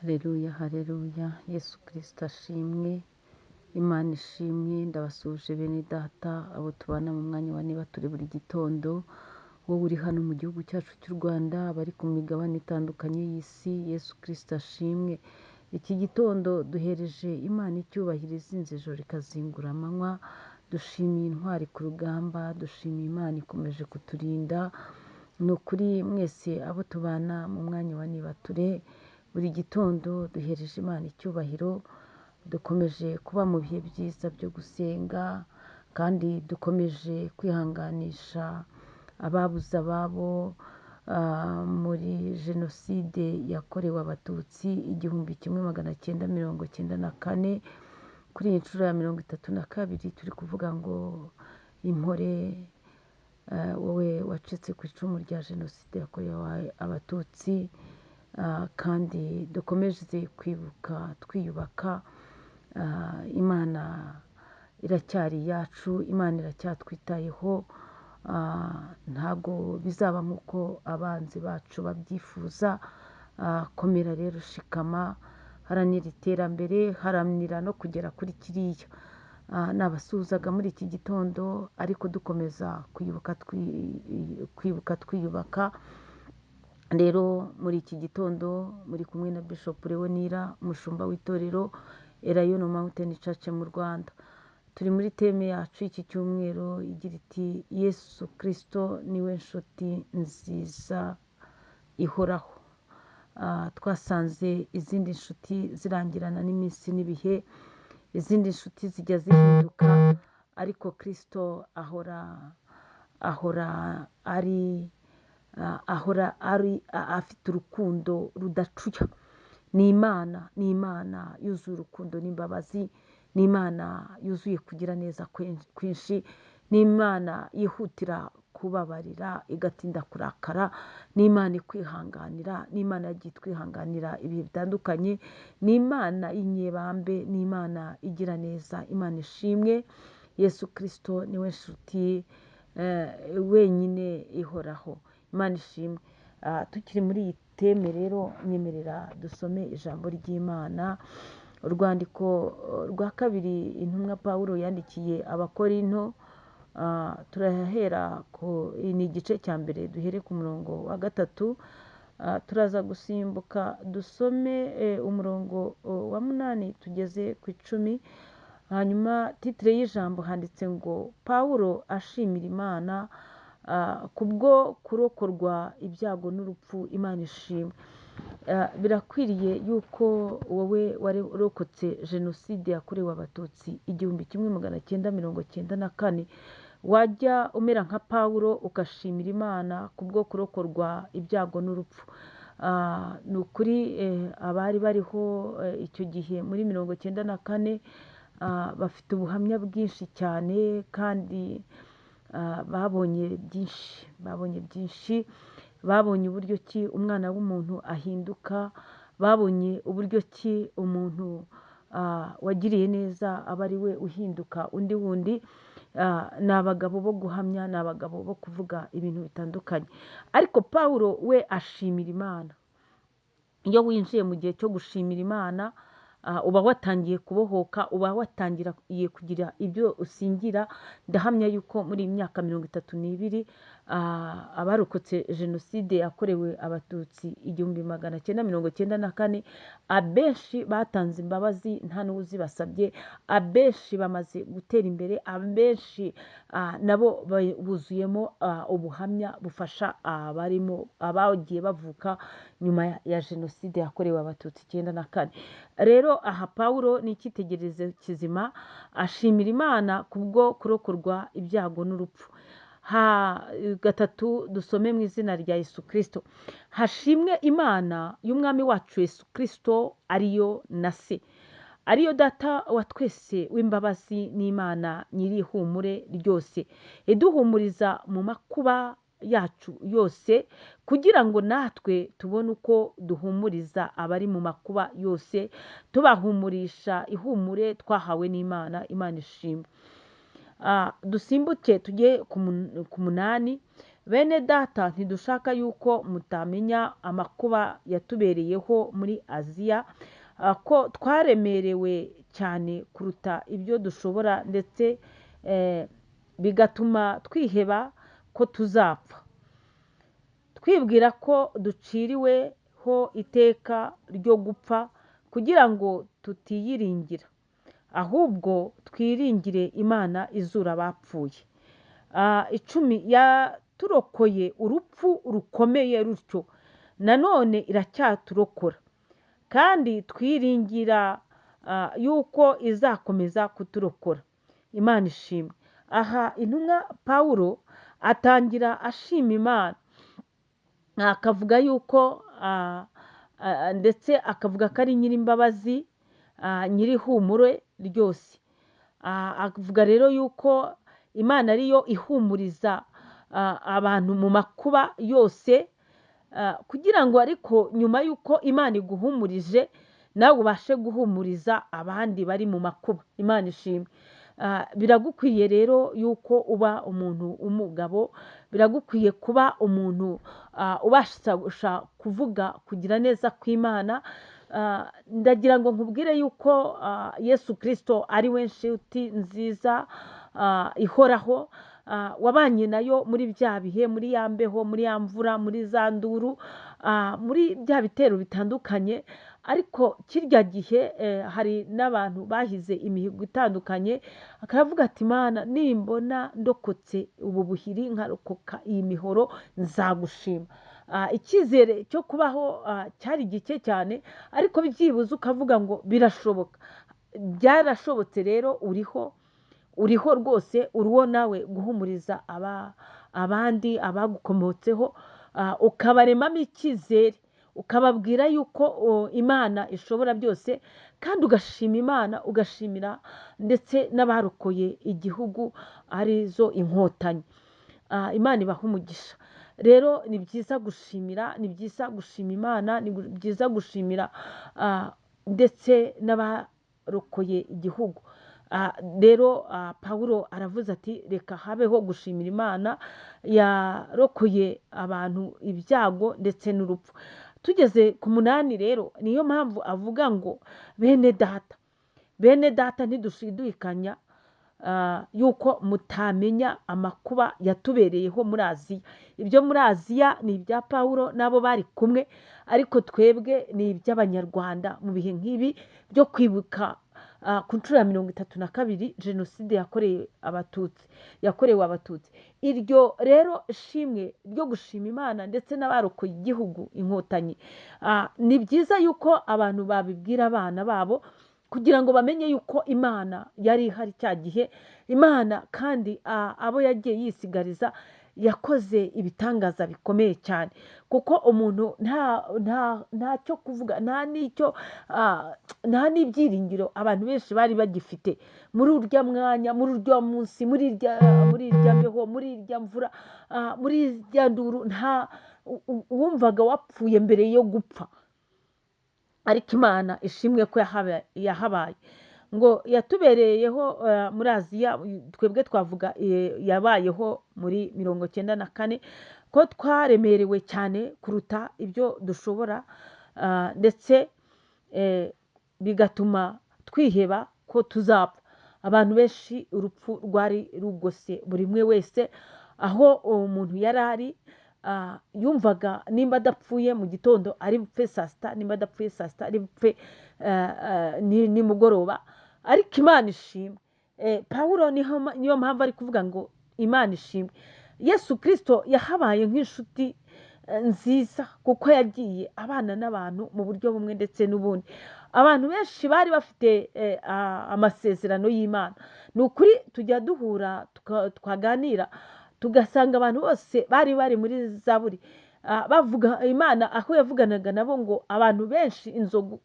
Haleluya, haleluya, Yesu Kristo ashimwe, Imana ishimwe. Ndabasuhuje bene data, abo tubana mu mwanya wa niba turi buri gitondo, wowe uri hano mu gihugu cyacu cy'u Rwanda, abari ku migabane itandukanye y'isi, Yesu Kristo ashimwe. Iki gitondo duhereje Imana icyubahiro izinze ijoro ikazingura amanywa, dushimiye intwari ku rugamba, dushimiye Imana ikomeje kuturinda. Ni ukuri mwese abo tubana mu mwanya wa nibature, buri gitondo duhereje Imana icyubahiro, dukomeje kuba mu bihe byiza byo gusenga, kandi dukomeje kwihanganisha ababuze ababo muri jenoside yakorewe Abatutsi 1994. Kuri iyi nshuro ya 32 turi kuvuga ngo impore, wowe wacitse ku icumu rya jenoside yakorewe Abatutsi, kandi dukomeze kwibuka twiyubaka. Imana iracyari iyacu, Imana iracyatwitayeho, ntabwo bizaba nk'uko abanzi bacu babyifuza. Komera rero, shikama, haranira iterambere, haranira no kugera kuri kiriya. Nabasuhuzaga muri iki gitondo, ariko dukomeza kwibuka twiyubaka. Rero muri iki gitondo muri kumwe na Bishop Leonira, umushumba w'itorero Elayono Mountain Church mu Rwanda. Turi muri theme yacu y'iki cyumweru igira iti Yesu Kristo niwe nshuti nziza ihoraho. Twasanze izindi nshuti zirangirana n'iminsi n'ibihe, izindi nshuti zijya zihinduka, ariko Kristo ahora ari afite urukundo rudacuya. Ni Imana, ni Imana yuzuye urukundo n'imbabazi, ni Imana yuzuye kugira neza kwinshi, ni Imana yihutira kubabarira igatinda kurakara, ni Imana ikwihanganira, ni Imana yagiye itwihanganira ibihe bitandukanye, ni Imana y'inyebambe, ni Imana igira neza. Imana ishimwe. Yesu Kristo niwe nshuti wenyine ihoraho. Imana ishimwe. Tukiri muri iyi theme rero, nyemerera dusome ijambo ry'Imana. Urwandiko rwa kabiri intumwa Pawulo yandikiye Abakorinto, turahera ku ni igice cya mbere, duhere ku murongo wa 3, turaza gusimbuka dusome umurongo wa 8 tugeze ku 10. Hanyuma titre y'ijambo handitse ngo Pawulo ashimira Imana kubwo kurokorwa ibyago n'urupfu. Imana ishimwe. Birakwiriye yuko wowe warokotse jenoside yakorewe Abatutsi 1994 wajya umera nka Pawulo ugashimira Imana kubwo kurokorwa ibyago n'urupfu. Ni ukuri abari bariho icyo gihe muri 94, bafite ubuhamya bwinshi cyane, kandi babonye byinshi, babonye byinshi, babonye uburyo ki umwana w'umuntu ahinduka, babonye uburyo ki umuntu wagiriye neza aba ari we uhinduka undi wundi. Ni abagabo bo guhamya, ni abagabo bo kuvuga ibintu bitandukanye. Ariko Pawulo we ashimira Imana. Iyo winjiye mu gihe cyo gushimira Imana, uba watangiye kubohoka, uba watangiye kugira ibyo usingira. Ndahamya yuko muri iyi myaka 32, abarokotse jenoside yakorewe Abatutsi 1994, abenshi batanze imbabazi nta n'uwuzibasabye, abenshi bamaze gutera imbere, abenshi nabo buzuyemo ubuhamya bufasha abagiye bavuka nyuma ya jenoside yakorewe Abatutsi 94. Rero aha Pawulo ni icyitegererezo kizima, ashimira Imana kubwo kurokorwa ibyago n'urupfu. 3 dusome mu izina rya Yesu Kristo. Hashimwe Imana y'Umwami wacu Yesu Kristo, ariyo na se, ariyo data wa twese w'imbabazi, n'Imana nyir'ihumure ryose, iduhumuriza mu makuba yacu yose, kugira ngo natwe tubone uko duhumuriza abari mu makuba yose, tubahumurisha ihumure twahawe n'Imana. Imana ishimwe. Dusimbuke tujye ku 8. Bene data, ntidushaka yuko mutamenya amakuba yatubereyeho muri Aziya, ko twaremerewe cyane kuruta ibyo dushobora, ndetse bigatuma twiheba ko tuzapfa, twibwira ko duciriweho iteka ryo gupfa, kugira ngo tutiyiringira, ahubwo twiringire Imana izura abapfuye. 10, yaturokoye urupfu rukomeye rutyo, nanone iracyaturokora, kandi twiringira yuko izakomeza kuturokora. Imana ishimwe. Aha intumwa Pawulo atangira ashima Imana, akavuga yuko ndetse akavuga ko ari nyir'imbabazi, nyir'ihumure ryose. Avuga rero yuko Imana ariyo ihumuriza abantu mu makuba yose, kugira ngo ariko nyuma y'uko Imana iguhumurije nawe ubashe guhumuriza abandi bari mu makuba. Imana ishimwe. Biragukwiye rero yuko uba umuntu w'umugabo, biragukwiye kuba umuntu ubasha kuvuga kugira neza kw'Imana. Ndagira ngo nkubwire yuko Yesu Kristo ari we nshuti nziza ihoraho, wabanye nayo muri bya bihe, muri ya mbeho, muri ya mvura, muri za nduru, muri bya bitero bitandukanye. Ariko kirya gihe hari n'abantu bahize imihigo itandukanye, akavuga ati Mana, nimbona ndokotse ubu buhiri, nkarokoka iyi mihoro, nzagushima. Icyizere cyo kubaho cyari gike cyane, ariko byibuze ukavuga ngo birashoboka. Byarashobotse rero, uriho, uriho rwose, uriho nawe guhumuriza abandi abagukomotseho, ukabaremamo icyizere, ukababwira yuko Imana ishobora byose, kandi ugashima Imana, ugashimira ndetse n'abarokoye igihugu arizo inkotanyi. Imana ibaha umugisha. Rero ni byiza gushimira, ni byiza gushima Imana, ni byiza gushimira ndetse n'abarokoye igihugu. Rero Pawulo aravuze ati reka habeho gushimira Imana yarokoye abantu ibyago ndetse n'urupfu. Tugeze ku 8 rero, niyo mpamvu avuga ngo bene data, bene data, ntidushidikanya yuko mutamenya amakuba yatubereyeho muri Aziya. Ibyo muri Aziya ni ibya Pawulo n'abo bari kumwe, ariko twebwe ni iby'Abanyarwanda mu bihe nk'ibi byo kwibuka ku nshuro ya 32 jenoside yakorewe Abatutsi, yakorewe Abatutsi. Iryo rero shimwe ryo gushima Imana ndetse n'abarokoye igihugu inkotanyi, ni byiza yuko abantu babibwira abana babo, kugira ngo bamenye yuko Imana yari ihari cya gihe. Imana kandi abo yagiye yisigariza yakoze ibitangaza bikomeye cyane, kuko umuntu ntacyo kuvuga, nta n'icyo, nta n'ibyiringiro abantu benshi bari bagifite muri urya mwanya, muri urya munsi, muri irya mbeho, muri irya mvura, muri irya nduru, nta wumvaga wapfuye mbere yo gupfa. Ariko Imana ishimwe ko yahabaye. Ngo yatubereyeho muri Aziya, twebwe twavuga yabayeho muri 94, ko twaremerewe cyane kuruta ibyo dushobora, ndetse bigatuma twiheba ko tuzapfa. Abantu benshi urupfu rwari rugose buri umwe wese, aho umuntu yari ari, yumvaga nimba adapfuye mu gitondo ari bupfe saa sita, nimba adapfuye saa sita ari bupfe nimugoroba. Ariko Imana ishimwe. Pawulo niyo mpamvu ari kuvuga ngo Imana ishimwe. Yesu Kristo yahabaye nk'inshuti nziza, kuko yagiye abana n'abantu mu buryo bumwe ndetse n'ubundi. Abantu benshi bari bafite amasezerano y'Imana. Ni ukuri tujya duhura twaganira, tugasanga abantu bose bari bari muri zaburi, bavuga Imana aho yavuganaga nabo ngo abantu benshi inzovu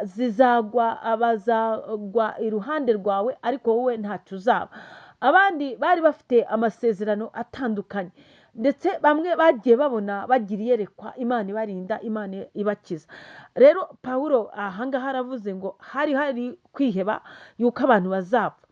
zizagwa, bazagwa iruhande rwawe, ariko wowe ntacyo uzaba. Abandi bari bafite amasezerano atandukanye, ndetse bamwe bagiye babona bagira iyerekwa, Imana ibarinda, Imana ibakiza. Rero Pawulo ahangaha aravuze ngo hari hari kwiheba yuko abantu bazapfa,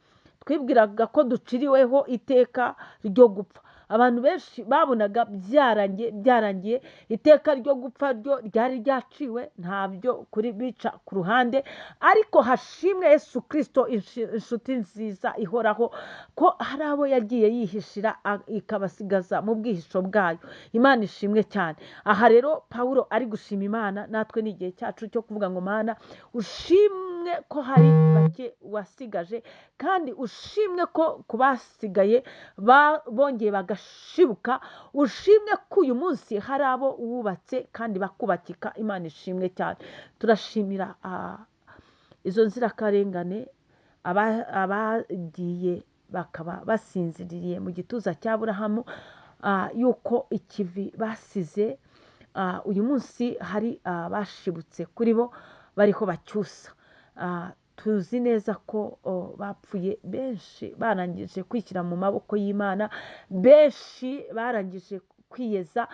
twibwiraga ko duciriweho iteka ryo gupfa, Abantu benshi babonaga byarangiye, byarangiye, iteka ryo gupfa ryo ryari ryaciwe, ntabyo kuri bica ku ruhande. Ariko hashimwe Yesu Kirisito, inshuti nziza ihoraho, ko hari abo yagiye yihishira ikabasigaza mu bwihisho bwayo. Imana ishimwe cyane. Aha rero Pawulo ari gushima Imana, natwe ni igihe cyacu cyo kuvuga ngo Mana ushimwe ko hari bake wasigaje, kandi ushimwe ko ku basigaye bongeye bagashibuka, ushimwe ko uyu munsi hari abo wubatse kandi bakubakika. Imana ishimwe cyane. Turashimira izo nzirakarengane abagiye bakaba basinziriye mu gituza cya Aburahamu, yuko ikivi basize uyu munsi hari abashibutse kuri bo bariho bacyusa. Tuzi neza ko bapfuye benshi barangije kwishyira mu maboko y'Imana, benshi barangije kwiyeza,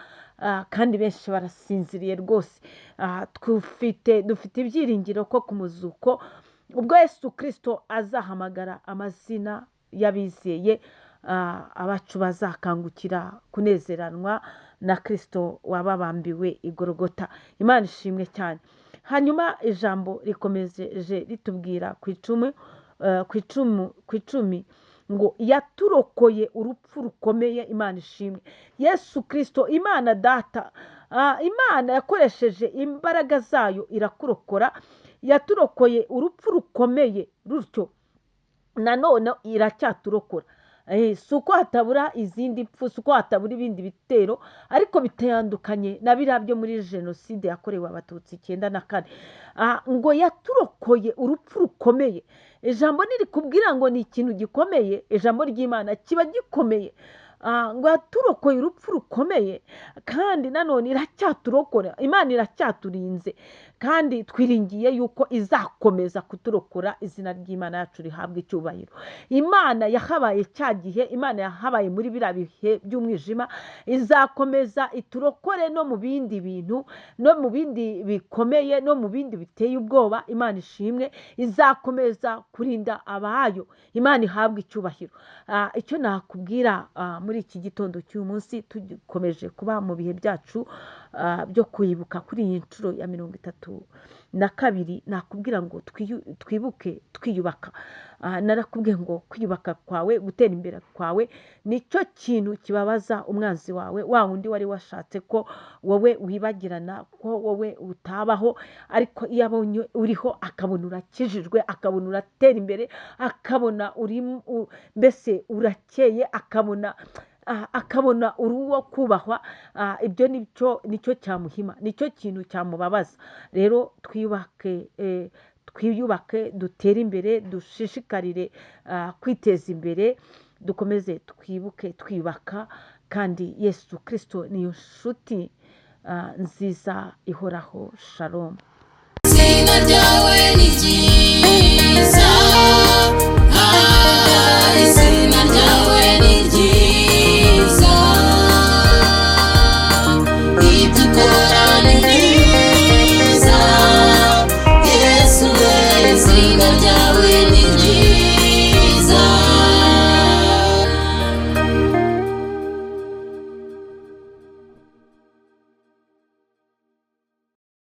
kandi benshi barasinziriye rwose. Dufite ibyiringiro ko ku muzuko ubwo Yesu Kirisito azahamagara amazina y'abizeye, abacu bazakangukira kunezeranwa na Kirisito wababambiwe i Golgota. Imana ishimwe cyane. Hanyuma ijambo rikomeje ritubwira ku icumu, ku icumu, ku icumi ngo yaturokoye urupfu rukomeye. Imana ishimwe. Yesu Kirisito Imana Data, Imana yakoresheje imbaraga zayo irakurokora, yaturokoye urupfu rukomeye rutyo, nanone iracyaturokora. Si uko hatabura izindi mpfu, si uko hatabura ibindi bitero, ariko bitandukanye na biriya byo muri jenoside yakorewe Abatutsi 94. Ngo yaturokoye urupfu rukomeye. Ijambo nirikubwira ngo ni ikintu gikomeye, ijambo ry'Imana kiba gikomeye. Ngo yaturokoye urupfu rukomeye, kandi nanone iracyaturokora. Imana iracyaturinze, kandi twiringiye yuko izakomeza kuturokora. Izina ry'Imana yacu rihabwa icyubahiro. Imana yahabaye cya gihe, Imana yahabaye muri biriya bihe by'umwijima, izakomeza iturokore no mu bindi bintu, no mu bindi bikomeye, no mu bindi biteye ubwoba. Imana ishimwe, izakomeza kurinda abayo. Imana ihabwe icyubahiro. Icyo nakubwira muri iki gitondo cy'uyu munsi, dukomeje kuba mu bihe byacu byo kwibuka kuri iyi nshuro ya 32, nakubwira ngo twibuke twiyubaka. Narakubwiye ngo kwiyubaka kwawe, gutera imbere kwawe, nicyo kintu kibabaza umwanzi wawe, wa wundi wari washatse ko wowe wibagirana, ko wowe utabaho. Ariko iyo abonye uriho, akabona urakijijwe, akabona uratera imbere, akabona uri mbese urakeye, akabona uri uwo kubahwa, ibyo nicyo cyamuhima, nicyo kintu cyamubabaza. Rero twiyubake, dutere imbere, dushishikarire kwiteza imbere, dukomeze twibuke twiyubaka, kandi Yesu Kirisito niyo nshuti nziza ihoraho. Shalom. Izina ryawe ni ryiza, izina ryawe ni ryiza, ibyo ukora ni byiza, Yesu we, izina ryawe.